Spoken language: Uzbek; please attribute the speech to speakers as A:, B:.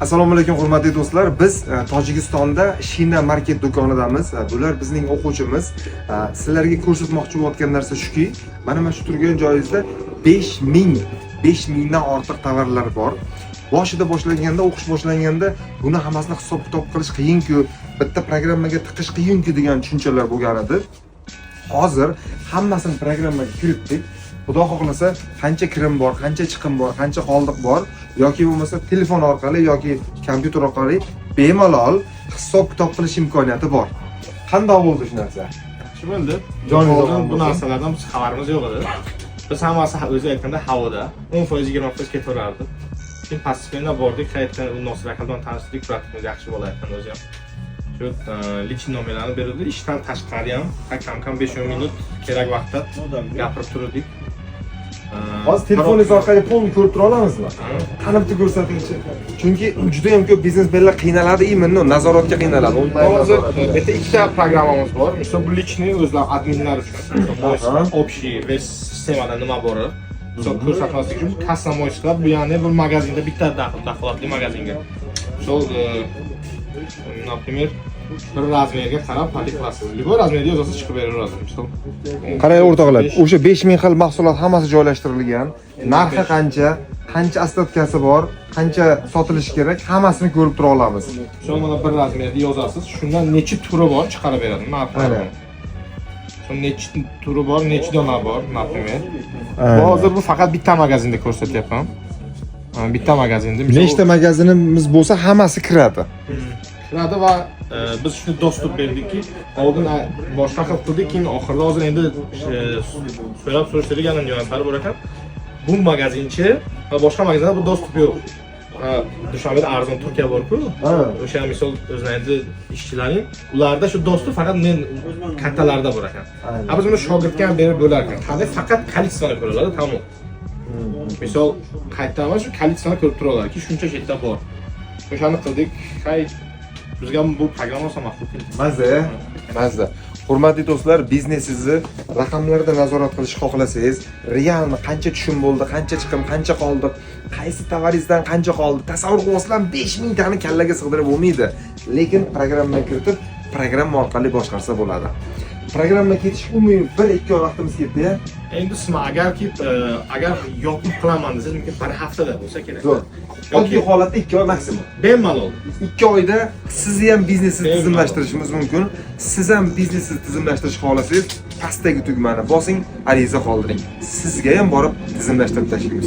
A: Assalomu alaykum, hurmatli do'stlar. Biz Tojikistonda Shina Market do'konidamiz. Bular bizning o'quvchimiz. Sizlarga ko'rsatmoqchi bo'layotgan narsa shuki, mana shu turgan joyingizda 5000 5000 dan ortiq tovarlar bor. Boshida boshlanganda, o'qish boshlanganda buni hammasini hisob kitob qilish qiyin-ku, bitta programmaga tiqish qiyin-ku degan tushunchalar bo'lgan edi. Hozir hammasini programmaga kiritdik. Xudo xohlasa, qancha kirim bor, qancha chiqim bor, qancha qoldiq bor yoki bo'lmasa telefon orqali yoki kompyuter orqali bemalol hisob kitob qilish imkoniyati bor. Qandoq bo'ldi shu narsa?
B: Yaxshi bo'ldi.
A: Joningiz
B: Oldin
A: omon
B: bu
A: bo'lsin.
B: Narsalardan biz xabarimiz yo'q edi. Biz hammasi o'zi aytganda havoda 10%, 20% ketaverardi. Keyin постепенно bordik, qayerdan u Nosir aka bilan tanishdik, praktikamiz yaxshi bola ekan o'zi ham. Shu личный nomerlarni berdi. Ishdan tashqari ham kam kam 5-10 minut kerak vaqtda gapirib turdik.
A: Hozir telefoningiz orqali полный ko'rib tura olamizmi? Qani, bitta ko'rsatingchi. Chunki juda ham ko'p biznesmenlar qiynaladi, именно nazoratga qiynaladi. Onlayn
B: Hozir
A: nazorat.
B: bu yerda ikkita programmamiz bor. Misol, bu личный o'zlar adminlar uchun.
A: Aha.
B: Общий весь sistemada nima bor? Misol, ko'rsatmaslik uchun kassa мой склад, bu ya'ni bir magazinda bitta daxl daxlatli magazinga. Misol, например, bir razmerga qarab palik qilasiz. Любой razmerda yozasiz, chiqib beraveradi. Misol,
A: Qarang, o'rtoqlar, o'sha 5000 xil mahsulot hammasi joylashtirilgan. Narxi qancha, qancha остатка si bor, qancha sotilishi kerak, hammasini ko'rib tura olamiz.
B: Misol, mana bir razmerda yozasiz, shundan necha turi bor chiqarib beradi narxi.
A: Mana.
B: Misol, necha turi bor, necha dona bor, например. Bu hozir bu faqat bitta magazinda ko'rsatyapman. Ha, bitta magazinda. Misol,
A: Nechta magazinimiz bo'lsa, hammasi kiradi.
B: Kiradi va biz shuni доступ berdikki, oldin boshqa xil qildik, keyin oxirida hozir endi so'rab surishtirdik, yana nyuanslari bor ekan. Bu magazinchi va boshqa magazinda bu доступ yo'q. Ha, Dushanbeda arzon Turkiya bor-ku. O'sha misol o'zlaringizni ishchilaring, ularda shu доступ faqat men kattalarda bor ekan. Ha, biz buni shogirdga ham berib bo'lar ekan. Qanday faqat количество ni ko'radi, tamom. Misol, qayerdan shu количество ni ko'rib turaoladiki, shuncha chetda bor. O'shani qildik. Hay, bizga bu programma rosa ma'qul keldi.
A: Mazza, mazza. Hurmatli do'stlar, biznesingizni raqamlarda nazorat qilishni xohlasangiz, реально qancha tushum bo'ldi, qancha chiqim, qancha qoldi, qaysi tovaringizdan qancha qoldi, tasavvur qilyapsizlar, 5000 tani kallaga sig'dirib bo'lmaydi. Lekin programma kiritib, programma orqali boshqarsa bo'ladi. Programma ketish umumiy 1-2 oy vaqtimiz ketdi-ya.
B: Endi siz agarki agar yopib qilaman desangiz, mumkin bir haftada bo'lsa kerak.
A: Zo'r. Oddiy holatda 2 oy maksimum.
B: Bemalol.
A: 2 oyda sizni ham biznesingizni
B: Bemalol.
A: tizimlashtirishimiz mumkin. Siz ham biznesingizni tizimlashtirishni xohlasangiz, pastdagi tugmani bosing, ariza qoldiring. Sizga ham borib tizimlashtirib tashlaymiz.